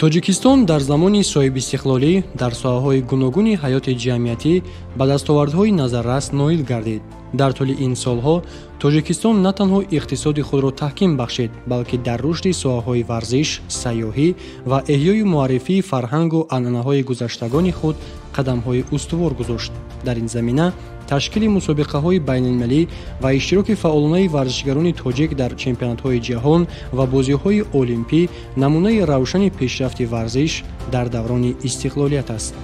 Тоҷикистон дар замони соҳибистиқлолӣ дар соҳаҳои гуногуни ҳаёти ҷамъиятӣ ба дастовардҳои назаррас ноил гардид. Дар тӯли ин солҳо Тоҷикистон на танҳо иқтисоди худро таҳким бахшид, балки дар рушди соҳаҳои варзиш, сайёҳӣ ва эҳёю муаррифии фарҳангу анъанаҳои гузаштагони худ қадамҳои устувор гузошт. Дар ин замина ташкили мусобиқаҳои байналмилалӣ ва иштироки фаъолонаи варзишгарони тоҷик дар чемпионатҳои ҷаҳон ва бозиҳои олимпӣ намунаи равшани пешрафти варзиш дар даврони истиқлолият аст.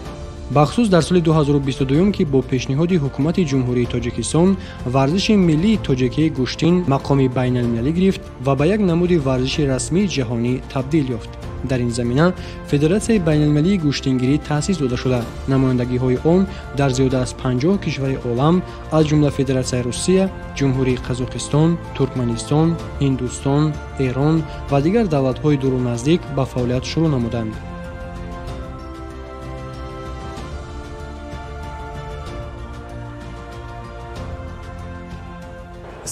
Бахусус дар соли 2022, ки бо пешниҳоди ҳукумати Ҷумҳурии Тоҷикистон варзиши миллии тоҷикии гӯштин мақоми байналмилалӣ гирифт ва ба як намуди варзиши расмии ҷаҳонӣ табдил ёфт. Дар ин замина Федератсияи байналмилалии гӯштингирӣ таъсис дода шуда, намояндагиҳои он дар зиёда аз 50 кишвари олам, аз ҷумла Федератсияи Русия, Ҷумҳурии Қазоқистон, Туркманистон, Ҳиндустон, Эрон ва дигар давлатҳои дуру наздик ба фаъолият шурӯъ намуданд.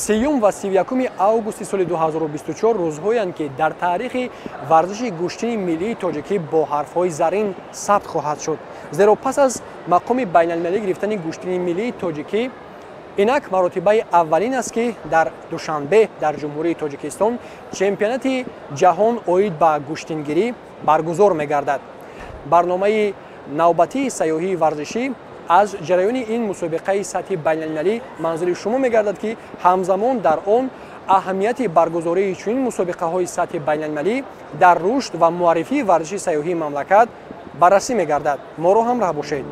Сеюм ва 31 августи соли 2024 рӯзҳоянд, ки дар таърихи варзиши гӯштини миллии тоҷикӣ бо ҳарфҳои зарин сабт хоҳад шуд. Зеро пас аз мақоми байналмилалӣ гирифтани гӯштини миллии тоҷикӣ инак маротибаи аввалин аст, ки дар Душанбе дар Ҷумҳурии Тоҷикистон чемпионати ҷаҳон оид ба гӯштингирӣ баргузор мегардад. Барномаи навбатии сайёҳии варзишӣ аз ҷараёни ин мусобиқаи сатҳи байналмилалӣ манзури шумо мегардад, ки ҳамзамон дар он аҳамияти баргузории чунин мусобиқаҳои сатҳи байналмилалӣ дар рушд ва муаррифии варзиши сайёҳии мамлакат баррасӣ мегардад. Моро ҳамроҳ бошед.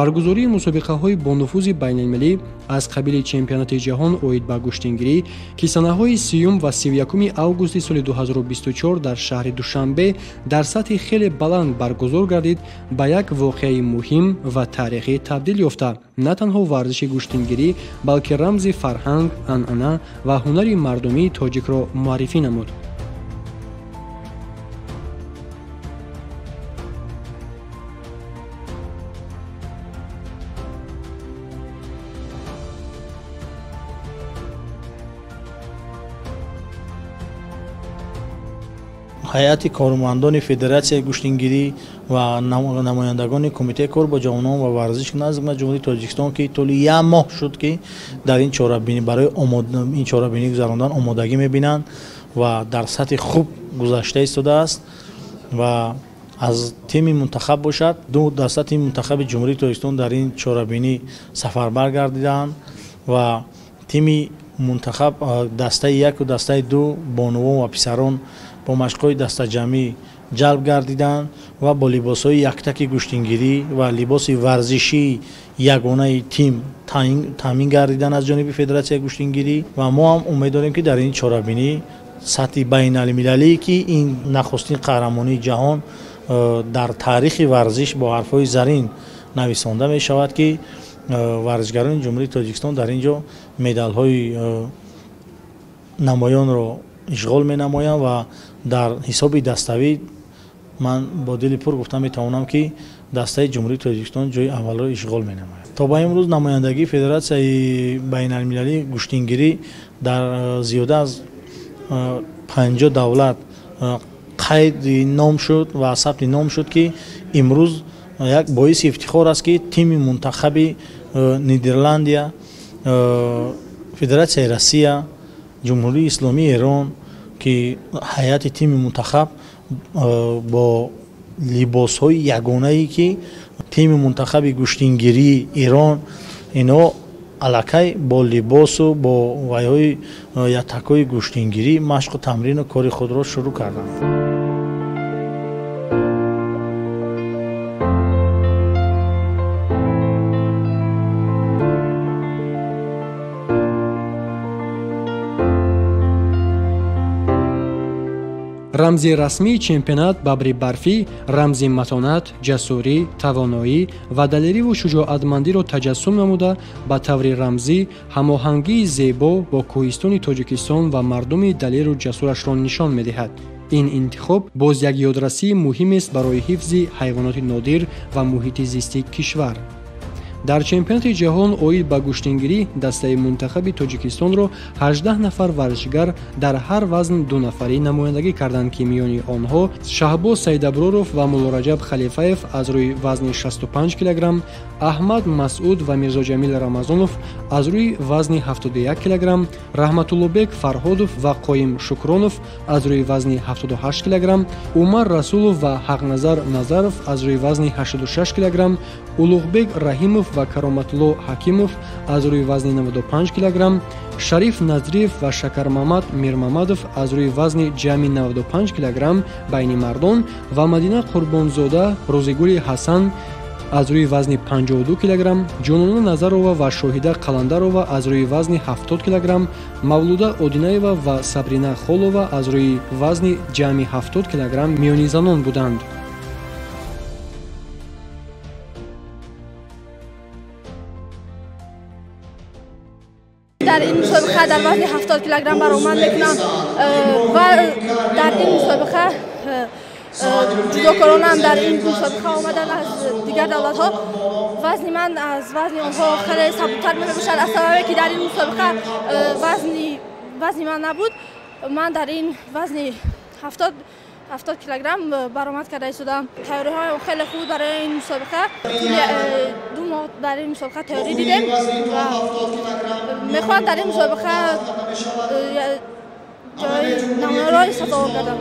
Баргузории мусобиқаҳои бонуфузи байналмилалӣ аз қабили чемпионати ҷаҳон оид ба гӯштингирӣ, ки санаҳои 30 ва 31 августи соли 2024 дар шаҳри Душанбе дар сатҳи хеле баланд баргузор гардид, ба як воқеаи муҳим ва таърихӣ табдил ёфта, на танҳо варзиши гӯштингирӣ, балки рамзи фарҳанг, анъана ва ҳунари мардумии тоҷикро муаррифӣ намуд. Ҳайати кормандони Федератсияи гӯштингирӣ ва намояндагони Кумитаи кор бо ҷавонон ва варзиш назди Ҷумҳурии Тоҷикистон, ки тӯли як моҳ шуд, ки дар ин чорабинӣ барои ин чорабинӣ гузарондан омодагӣ мебинанд ва дар сатҳи хуб гузашта истодааст ва аз тими мунтахаб бошад, ду даста тими мунтахаби Ҷумҳурии Тоҷикистон дар ин чорабинӣ сафарбар гардиданд ва тими мунтахаб дастаи яку дастаи ду бонувон ва писарон бо машқҳои дастаҷамъӣ ҷалб гардиданд ва бо либосҳои яктаки гӯштингирӣ ва либоси варзишии ягонаи тим таъмин гардиданд аз ҷониби Федератсияи гӯштингирӣ. Ва мо ҳам умед дорем, ки дар ин чорабинӣ сатҳи байналмилалӣ, ки ин нахустин қаҳрамонии ҷаҳон дар таърихи варзиш бо ҳарфҳои зарин нависонда мешавад, ки варзишгарони Ҷумҳурии Тоҷикистон дар ин ҷо медалҳои намоёнро ишғол менамоянд ва дар ҳисоби даставӣ ман бо дили пур гуфта метавонам, ки дастаи Ҷумҳурии Тоҷикистон ҷои аввалро ишғол менамояд. То ба имрӯз намояндагии Федератсияи байналмилалии гӯштингирӣ дар зиёда аз 50 давлат қайди ном шуд ва сабти ном шуд, ки имрӯз як боиси ифтихор аст, ки тими мунтахаби Нидерландия, Федератсияи Россия, Ҷумҳурии Исломии Эрон, ки ҳайати тими мунтахаб бо либосҳои ягонае, ки тими мунтахаби гӯштингирии Эрон, ино аллакай бо либосу бо вайҳои ятакҳои гӯштингирӣ машқу тамрину кори худро шурӯъ карданд. Рамзи расмии чемпионат бабри барфӣ рамзи матонат, ҷасурӣ, тавоноӣ ва далериву шуҷоатмандиро таҷассум намуда, ба таври рамзӣ ҳамоҳангии зебо бо кӯҳистони Тоҷикистон ва мардуми далеру ҷасурашро нишон медиҳад. Ин интихоб боз як ёдрасии муҳимест барои ҳифзи ҳайвоноти нодир ва муҳити зисти кишвар. Дар чемпионати ҷаҳон оид ба гӯштингирӣ дастаи мунтахаби Тоҷикистонро 18 нафар варзишгар дар ҳар вазн 2 нафарӣ намояндагӣ карданд, ки миёни онҳо Шаҳбоз Саидаброров ва Муллораҷаб Халифаев аз рӯи вазни 65 килограмм, Аҳмад Масъуд ва Мирзоҷамил Рамазонов аз рӯи вазни 71 килограмм, Раҳматуллобек Фарҳодов ва Қоим Шукронов аз рӯи вазни 78 килограмм, Умар Расулов ва Ҳақназар Назаров аз рӯи вазни 86 килограмм, Улуғбек Раҳимов ва Кароматулло Ҳакимов аз рӯи вазни 95 килограмм, Шариф Назриев ва Шакармамад Мирмамадов аз рӯи вазни ҷамъи 95 килограмм байни мардон ва Мадина Қурбонзода, Рӯзигули Ҳасан аз рӯи вазни 52 килограмм, Ҷонона Назарова ва Шоҳида Қаландарова аз рӯи вазни 70 килограмм, Мавлуда Одинаева ва Сабрина Холова аз рӯи вазни ҷамъи 70 килограмм миёни занон буданд. Дар ин мусобиқа дар вазни 70 килограмм баромад мекунам ва дар ин мусобиқа ҷудокоронам дар ин мусобиқа омаданд аз дигар давлатҳо. Вазни ман аз вазни онҳо хеле сабуктар мебошад, аз сабабе ки дар ин мусобиқа вазни ман набуд. Ман дар ин вазни 70 килограмм баромад карда истодам. Тайёриҳоям хеле хуб барои ин мусобиқа. 2 моҳ дар ин мусобиқа тайёрӣ дидем ва мехоҳам дар ин мусобиқа ҷои намоёнро сазовор гардам.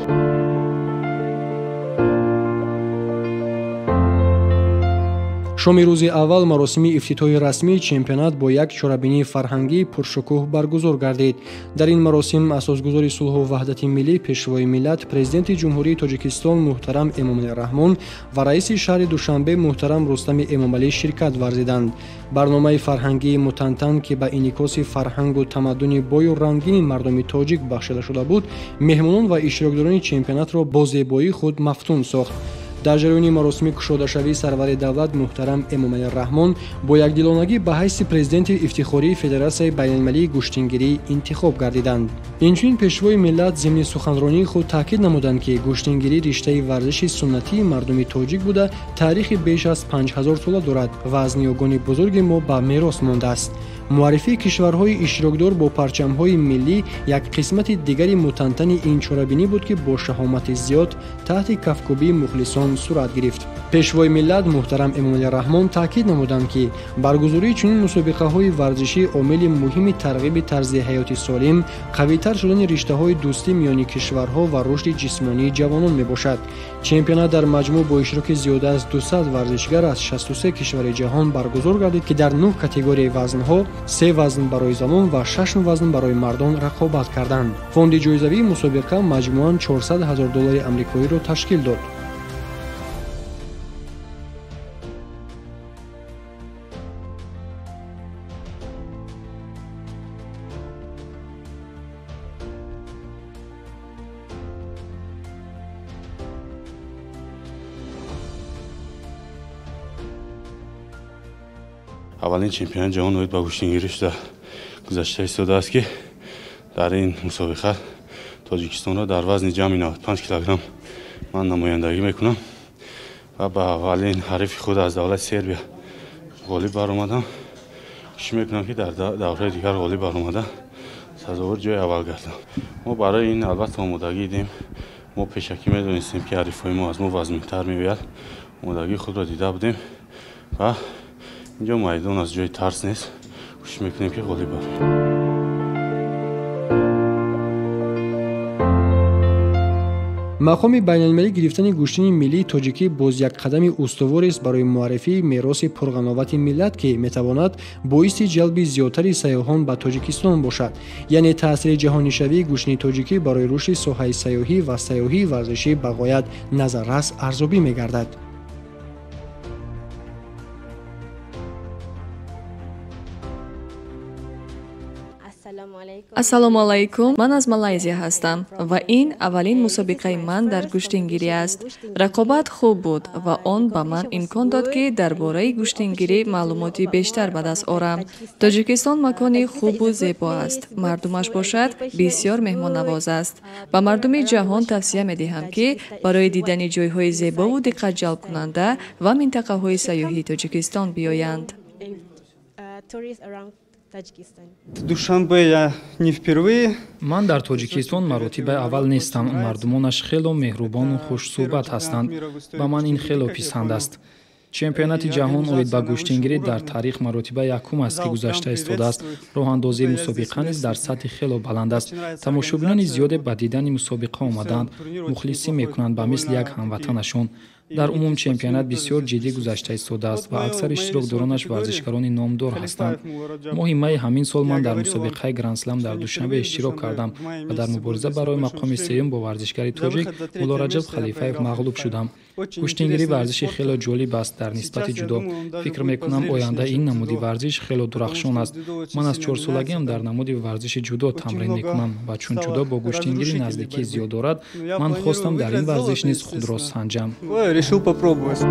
Шоми рӯзи аввал маросими ифтитоҳи расмии чемпионат бо як чорабинии фарҳангии пуршукӯҳ баргузор гардид. Дар ин маросим асосгузори сулҳу ваҳдати миллӣ, пешвои миллат, президенти Ҷумҳурии Тоҷикистон муҳтарам Эмомалӣ Раҳмон ва раиси шаҳри Душанбе муҳтарам Рустами Эмомалӣ ширкат варзиданд. Барномаи фарҳангии мутантан, ки ба инъикоси фарҳангу тамаддуни бою рангини мардуми тоҷик бахшида шуда буд, меҳмонон ва иштирокдорони чемпионатро бо зебоии худ мафтун сохт. Дар ҷараёни маросими кушодашавии сарвари давлат муҳтарам Эмомалӣ Раҳмон бо якдилонагӣ ба ҳайси президенти ифтихории Федератсияи байналмилалии гӯштингирӣ интихоб гардиданд. Инчунин пешвои миллат зимни суханронии худ таъкид намуданд, ки гӯштингирӣ риштаи варзиши суннатии мардуми тоҷик буда, таърихи беш аз 5000 сола дорад ва аз ниёгони бузурги мо ба мерос мондааст. Муаррифии кишварҳои иштирокдор бо парчамҳои миллӣ як қисмати дигари мутантани ин чорабинӣ буд, ки бо шаҳомати зиёд таҳти кафкӯбии мухлисон сурат гирифт. Пешвои миллат муҳтарам Эмомалӣ Раҳмон таъкид намуданд, ки баргузории чунин мусобиқаҳои варзишӣ омили муҳими тарғиби тарзи ҳаёти солим, қавитар шудани риштаҳои дӯстӣ миёни кишварҳо ва рушди ҷисмонии ҷавонон мебошад. Чемпионат дар маҷмӯъ бо иштироки зиёда аз 200 варзишгар аз 63 кишвари ҷаҳон баргузор гардид, ки дар 9 категорияи вазнҳо, 3 вазн барои занон ва 6 вазн барои мардон рақобат карданд. Фонди ҷоизавии мусобиқа маҷмӯан 400 000 доллари амрикоиро ташкил дод. Аввалин чемпионати ҷаҳон оид ба гӯштингирӣ шуда гузашта истодааст, ки дар ин мусобиқа Тоҷикистонро дар вазни ҷамъи 95 килограмм ман намояндагӣ мекунам ва ба аввалин ҳарифи худ аз давлати Сербия ғолиб баромадам. Кӯшиш мекунам, ки дар давраи дигар ғолиб баромада сазовори ҷои аввал гардам. Мо барои ин албатта омодагӣ дидем. Мо пешакӣ медонистем, ки ҳарифҳои мо аз мо вазминтар меояд. Омодагии худро дида будем ва инҷо майдон аз ҷои тарс нест. Кӯшиш мекунем, ки ғолиб бароем. Мақоми байналмилалӣ гирифтани гӯштини миллии тоҷикӣ боз як қадами устуворест барои муаррифии мероси пурғановати миллат, ки метавонад боиси ҷалби зиёдтари сайёҳон ба Тоҷикистон бошад. Яъне таъсири ҷаҳонишавии гӯштини тоҷикӣ барои рушди соҳаи сайёҳӣ ва сайёҳии варзишӣ ба ғоят назаррас арзёбӣ мегардад. Ассалому алайкум, ман аз Малайзия ҳастам ва ин аввалин мусобиқаи ман дар гӯштингирӣ аст. Рақобат хуб буд ва он ба ман имкон дод, ки дар бораи гӯштингирӣ маълумоти бештар ба даст орам. Тоҷикистон макони хубу зебо аст, мардумаш бошад бисёр меҳмоннавоз аст. Ба мардуми ҷаҳон тавсия медиҳам, ки барои дидани ҷойҳои зебову диққатҷалбкунанда ва минтақаҳои сайёҳии Тоҷикистон биёянд. Душанбе я не впервые. Ман дар Тоҷикистон маротибаи аввал нестам. Мардумонаш хело меҳрубону хушсӯҳбат ҳастанд. Ба ман ин хело писанд аст. Чемпионати ҷаҳон оид ба гӯштингирӣ дар таърих маротиба якум аст, ки гузашта истодааст. Роҳандозии мусобиқа низ дар сатҳи хело баланд аст. Тамошобинони зиёде ба дидани мусобиқа омадаанд, мухлисӣ мекунанд ба мисли як ҳамватанашон. Дар умум чемпионат бисёр ҷиддӣ гузашта истодааст ва аксари иштирокдоронаш варзишгарони номдор ҳастанд. Моҳи майи ҳамин сол ман дар мусобиқаи Грандслам дар Душанбе иштирок кардам ва дар мубориза барои мақоми сеюм бо варзишгари тоҷик Муллораҷаб Халифаев мағлуб шудам. Гӯштингирӣ варзиши хело ҷолиб аст дар нисбати ҷудо. Фикр мекунам, ояндаи ин намуди варзиш хело дурахшон аст. Ман аз чорсолагиам дар намуди варзиши ҷудо тамрин мекунам ва чун ҷудо бо гӯштингирӣ наздикии зиёд дорад, ман хостам дар ин варзиш низ худро санҷам. Решил попробовать.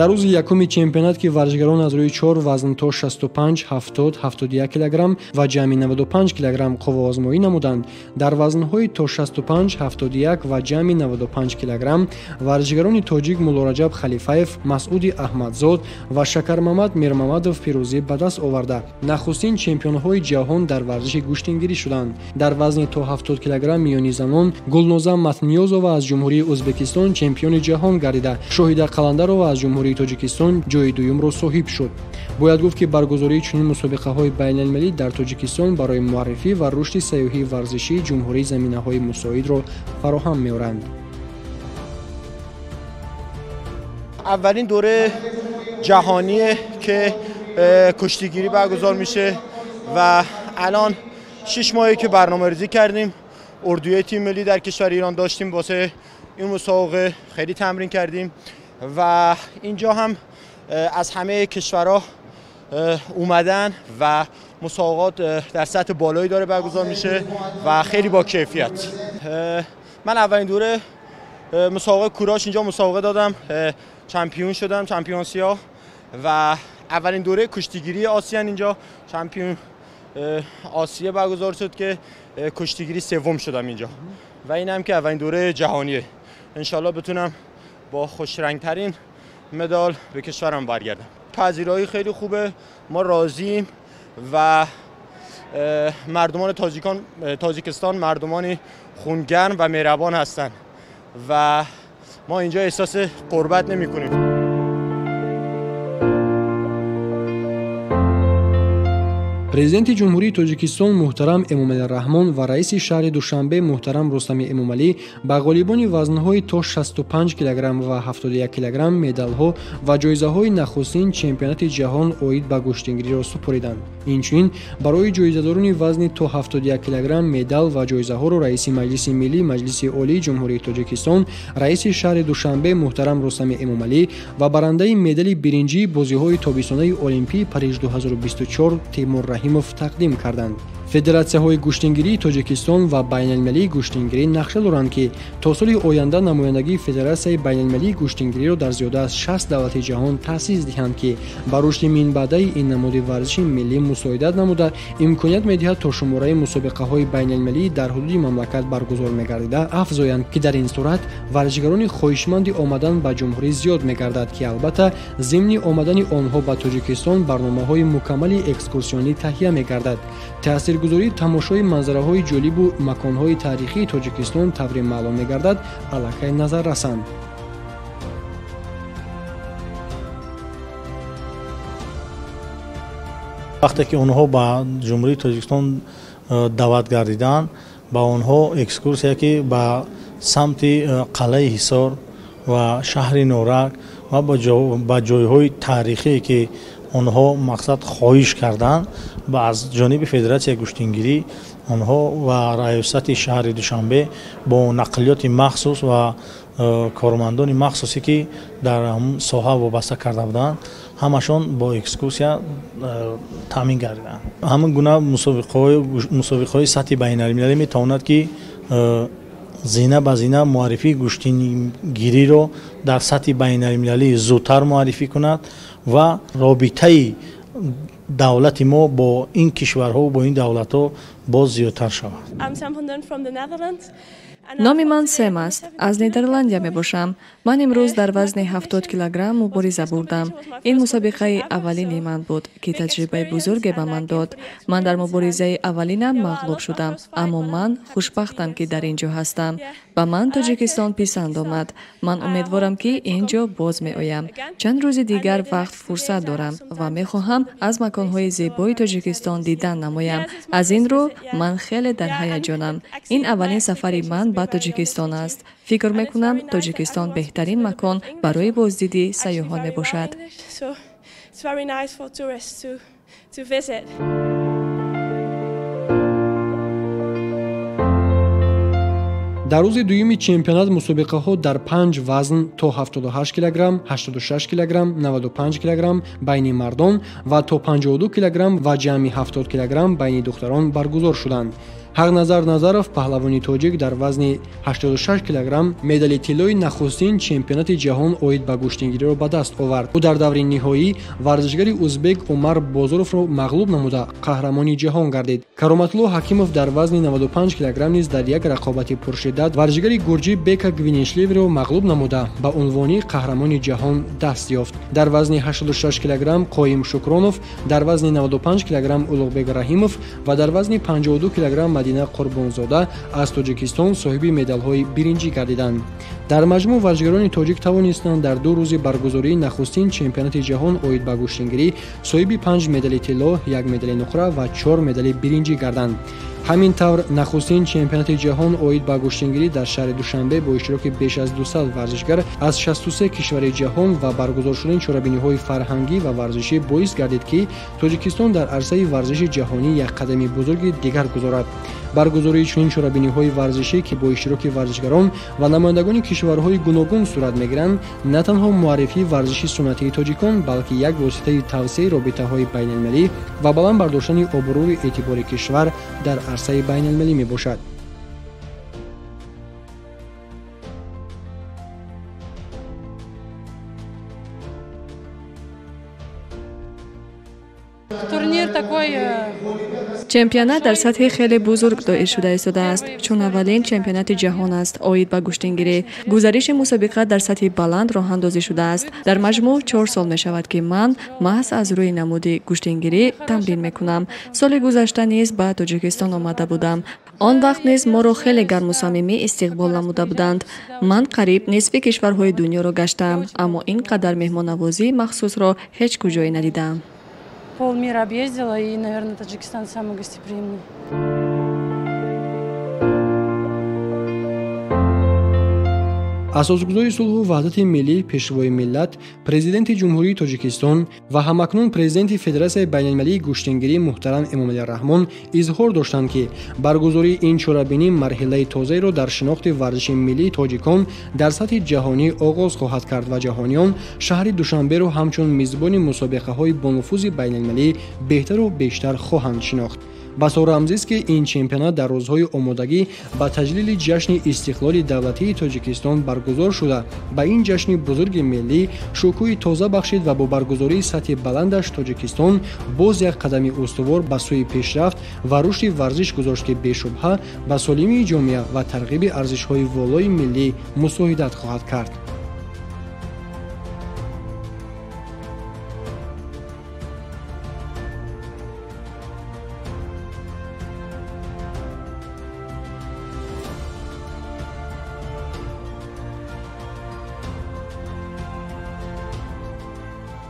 Дар рӯзи якуми чемпионат, ки варзишгарон аз рӯи чор вазн то 65, 70, 71 килограмм ва ҷамъи 95 килограмм қувваозмоӣ намуданд, дар вазнҳои то 65, 71 ва ҷамъи 95 килограмм варзишгарони тоҷик Муллораҷаб Халифаев, Масъуди Аҳмадзод ва Шакармамад Мирмамадов пирӯзӣ ба даст оварда, нахустин чемпионҳои ҷаҳон дар варзиши гӯштингирӣ шуданд. Дар вазни то 70 килограмм миёни занон Гулноза Матниёзова аз Ҷумҳурии Ӯзбекистон чемпиони ҷаҳон гардида, Шоҳида Қаландарова аз Ҷумҳурии Тоҷикистон ҷои дуюмро соҳиб шуд. Бояд гуфт, ки баргузории чунин мусобиқаҳои байналмилалӣ дар Тоҷикистон барои муаррифӣ ва рушди сайёҳии варзишии ҷумҳурӣ заминаҳои мусоидро фароҳам меоранд. Аввалин دوره جهانیه که کشتیگیری برگزار میشه و الان 6 ماهی که برنامه‌ریزی کردیم، اردوی تیم ملی در کشور ایران داشتیم، واسه این مسابقه خیلی تمرین کردیم و اینجا هم از همه کشورها اومدن و مسابقات در سطح بالایی داره برگزار میشه و خیلی با کیفیت. من اولین دوره مسابقه کوراش اینجا مسابقه دادم، چمپیون شدم، چمپیون آسیا، و اولین دوره کشتیگیری آسیا اینجا چمپیون آسیا برگزار شد که کشتیگیری سوم شدم اینجا و اینم که اولین دوره جهانیه. انشالله بتونم با خوشرنگترین مدال به کشورم برگردم. پذیرایی خیلی خوبه، ما راضییم و مردمان تاجیکستان مردمانی خونگرم و مهربان هستند و ما اینجا احساس غربت نمی‌کنیم. Президенти Ҷумҳурии Тоҷикистон муҳтарам Эмомалӣ Раҳмон ва раиси шаҳри Душанбе муҳтарам Рустами Эмомалӣ ба ғолибони вазнҳои то 65 килограмм ва 71 килограмм медалҳо ва ҷоизаҳои нахустин чемпионати ҷаҳон оид ба гӯштингириро супориданд. Инчунин барои ҷоизадорони вазни то 71 килограмм медал ва ҷоизаҳоро раиси Маҷлиси Миллӣ Маҷлиси Олии Ҷумҳурии Тоҷикистон, раиси шаҳри Душанбе муҳтарам Рустами Эмомалӣ ва барандаи медали биринҷии бозиҳои тобистонаи Олимпии Париж 2024 Тимур Раҳимов тақдим карданд. Федератсияҳои гӯштингирии Тоҷикистон ва байналмилалии гӯштингирӣ нақша доранд, ки то соли оянда намояндагии Федератсияи байналмилалии гӯштингириро дар зиёда аз 60 давлати ҷаҳон таъсис диҳанд, ки ба рушди минбаъдаи ин намуди варзиши миллӣ мусоидат намуда, имконият медиҳад то шумораи мусобиқаҳои байналмилалӣ дар ҳудуди мамлакат баргузор мегардида афзоянд, ки дар ин сурат варзишгарони хоҳишманди омадан ба ҷумҳурӣ зиёд мегардад, ки албатта зимни омадани онҳо ба Тоҷикистон барномаҳои мукаммали экскурсионӣ таҳия мегардад. Таъсиргузории тамошои манзараҳои ҷолибу маконҳои таърихии Тоҷикистон тавре маълум мегардад, аллакай назар расанд. Вақте ки онҳо ба Ҷумҳурии Тоҷикистон даъват гардиданд, ба онҳо экскурсия, ки ба самти қалъаи Ҳисор ва шаҳри Норак ва ба ҷойҳои таърихие, ки онҳо мақсад хоҳиш карданд, ба аз ҷониби Федератсияи гӯштингирӣ Онҳо ва раёсати шаҳри Душанбе бо нақлиёти махсус ва кормандони махсусе ки дар соҳа вобаста карда буданд, ҳамашон бо экскурсия таъмин гардиданд. Ҳамин гуна мусобиқаҳои сатҳи байналмилалӣ метавонад ки зина ба зина муаррифии гӯштингириро дар сатҳи байналмилалӣ зудтар муаррифӣ кунад ва робитаи давлати мо бо ин кишварҳо бо ин давлатҳо боз зиёдтар шавад. Номи ман Сем аст. Аз Нидерландия мебошам. Ман имрӯз дар вазни 70 килограмм мубориза бурдам. Ин мусобиқаи аввалини ман буд, ки таҷрибаи бузурге ба ман дод. Ман дар муборизаи аввалинам мағлуб шудам, аммо ман хушбахтам, ки дар ин ҷо ҳастам. Ба ман Тоҷикистон писанд омад. Ман умедворам, ки ин ҷо боз меоям. Чанд рӯзи дигар вақт фурсат дорам ва мехоҳам аз маконҳои зебои Тоҷикистон дидан намоям. Аз ин рӯ ман хеле дар ҳаяҷонам. Ин аввалин сафари ман ба Тоҷикистон аст. Фикр мекунам, Тоҷикистон беҳтарин макон барои боздиди сайёҳон мебошад. Дар рӯзи дуюми чемпионат мусобиқаҳо дар 5 вазн то 78 килограмм, 86 килограмм, 95 килограмм байни мардон ва то 52 килограмм ва ҷамъи 70 килограмм байни духтарон баргузор шуданд. Ҳақназар Назаров, паҳлавони тоҷик, дар вазни 86 килограмм медали тиллои нахустин чемпионати ҷаҳон оид ба гӯштингириро ба даст овард. Ӯ дар даври ниҳоӣ варзишгари узбек Умар Бозоровро мағлуб намуда қаҳрамони ҷаҳон гардид. Кароматулло Ҳакимов дар вазни 95 килограмм низ дар як рақобати пуршиддат варзишгари гурҷӣ Бека Гвинишливиро мағлуб намуда ба унвони қаҳрамони ҷаҳон даст ёфт. Дар вазни 86 килограмм Қоим Шукронов, дар вазни 95 килограмм Улуғбек Раҳимов ва дар вазни 52 килограмм Мадина Қурбонзода аз Тоҷикистон соҳиби медалҳои биринҷӣ гардиданд. Дар маҷмӯъ варзишгарони тоҷик тавонистанд дар 2 рӯзи баргузории нахустин чемпионати ҷаҳон оид ба гӯштингирӣ соҳиби 5 медали тилло, 1 медали нуқра ва 4 медали биринҷӣ гарданд. Ҳамин тавр нахустин чемпионати ҷаҳон оид ба гӯштингирӣ дар шаҳри Душанбе бо иштироки беш аз 200 варзишгар аз 63 кишвари ҷаҳон ва баргузор шудани чорабиниҳои фарҳангӣ ва варзишӣ боис гардид, ки Тоҷикистон дар арсаи варзиши ҷаҳонӣ як қадами бузурги дигар гузорад. Баргузории чунин чорабиниҳои варзишӣ, ки бо иштироки варзишгарон ва намояндагони кишварҳои гуногун сурат мегиранд, на танҳо муаррифии варзиши суннатии тоҷикон, балки як воситаи тавсеаи робитаҳои байналмилалӣ ва баланд бардоштани обрӯи эътибори кишвар дар арсаи байналмилалӣ мебошад. Чемпионат дар сатҳи хеле бузург доир шуда истодааст, чун аввалин чемпионати ҷаҳон аст оид ба гӯштингирӣ. Гузариши мусобиқа дар сатҳи баланд роҳандозӣ шудааст. Дар маҷмӯъ 4 сол мешавад, ки ман маҳз аз рӯи намуди гӯштингирӣ тамрин мекунам. Соли гузашта низ ба Тоҷикистон омада будам. Он вақт низ моро хеле гарму самимӣ истиқбол намуда буданд. Ман қариб нисфи кишварҳои дунёро гаштаам, аммо ин қадар меҳмоннавозии махсусро ҳеҷ куҷое надидаам. Полмира объездила, и, наверное, Таджикистан самый гостеприимный. Асосгузори сулҳу ваҳдати миллӣ, пешвои миллат, президенти Ҷумҳурии Тоҷикистон ва ҳамакнун президенти Федератсияи байналмилалии гӯштингирӣ муҳтарам Эмомалӣ Раҳмон изҳор доштанд, ки баргузории ин чорабинӣ марҳилаи тозаеро дар шинохти варзиши миллии тоҷикон дар сатҳи ҷаҳонӣ оғоз хоҳад кард ва ҷаҳониён шаҳри Душанберо ҳамчун мизбони мусобиқаҳои бонуфузи байналмилалӣ беҳтару бештар хоҳанд шинохт. Басо рамзист, ки ин чемпионат дар рӯзҳои омодагӣ ба таҷлили ҷашни истиқлоли давлатии Тоҷикистон баргузор шуда, ба ин ҷашни бузурги миллӣ шукӯҳи тоза бахшид ва бо баргузории сатҳи баландаш Тоҷикистон боз як қадами устувор ба сӯи пешрафт ва рушди варзиш гузошт, ки бешубҳа ба солимии ҷомеа ва тарғиби арзишҳои волои миллӣ мусоидат хоҳад кард.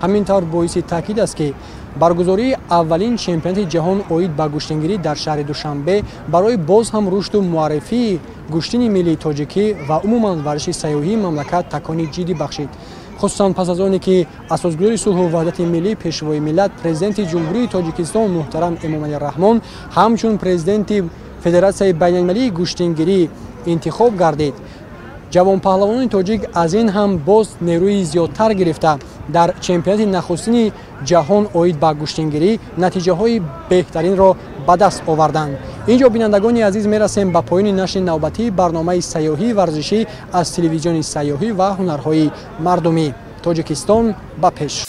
Ҳамин тавр боиси таъкид аст, ки баргузории аввалин чемпионати ҷаҳон оид ба гӯштингирӣ дар шаҳри Душанбе барои боз ҳам рушду муаррифии гӯштини миллии тоҷикӣ ва умуман варзиши сайёҳии мамлакат такони ҷиддӣ бахшид. Хусусан пас аз оне ки асосгузори сулҳу ваҳдати миллӣ, пешвои миллат, президенти Ҷумҳурии Тоҷикистон муҳтарам Эмомалӣ Раҳмон ҳамчун президенти Федератсияи байналмилалии гӯштингирӣ интихоб гардид, ҷавонпаҳлавонони тоҷик аз ин ҳам боз нерӯи зиёдтар гирифта, дар чемпионати нахустини ҷаҳон оид ба гӯштингирӣ натиҷаҳои беҳтаринро ба даст оварданд. Ин ҷо, бинандагони азиз, мерасем ба поёни нашри навбатии барномаи сайёҳии варзишӣ аз телевизиони сайёҳӣ ва ҳунарҳои мардумӣ. Тоҷикистон ба пеш!